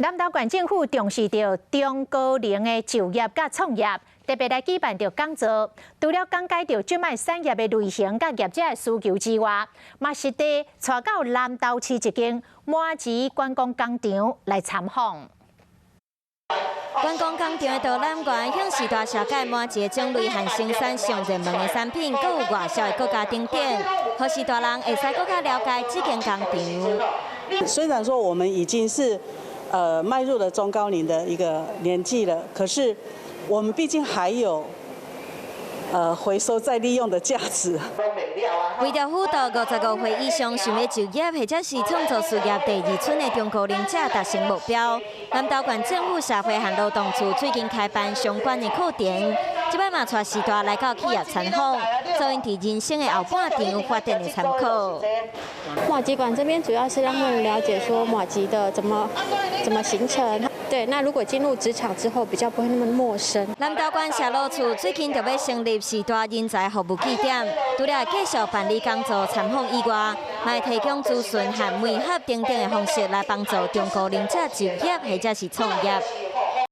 南投縣政府重視著中高齡的就業佮創業，特別來舉辦著講座。除了講解著這擺產業的類型佮業者的需求之外，嘛實地帶到南投市一間麻糍觀光工廠來參訪。觀光工廠的導覽員向序大紹介麻糍的種類和生產上熱門的產品，閣有外銷的國家等等，予序大人會使閣較了解這間工廠。雖然說我們已經是邁入了中高齡的一個年紀了，可是我們畢竟還有回收再利用的價值。為著輔導55歲以上想欲就業或者是創造事業第二春的中高齡者達成目標，南投縣政府社會和勞動處最近開辦相關的課程，這擺嘛帶序大來到企業參訪，做𪜶佇人生的後半場發展的參考。麻糍館這邊主要是讓他們了解說麻糍的怎麼形成。對，那如果進入職場之後，比較不會那麼陌生。南投縣社勞處最近就欲成立序大人才服務據點，除了繼續辦理講座參訪以外，嘛會提供諮詢和媒合等等的方式來幫助中高齡者就業或者是創業。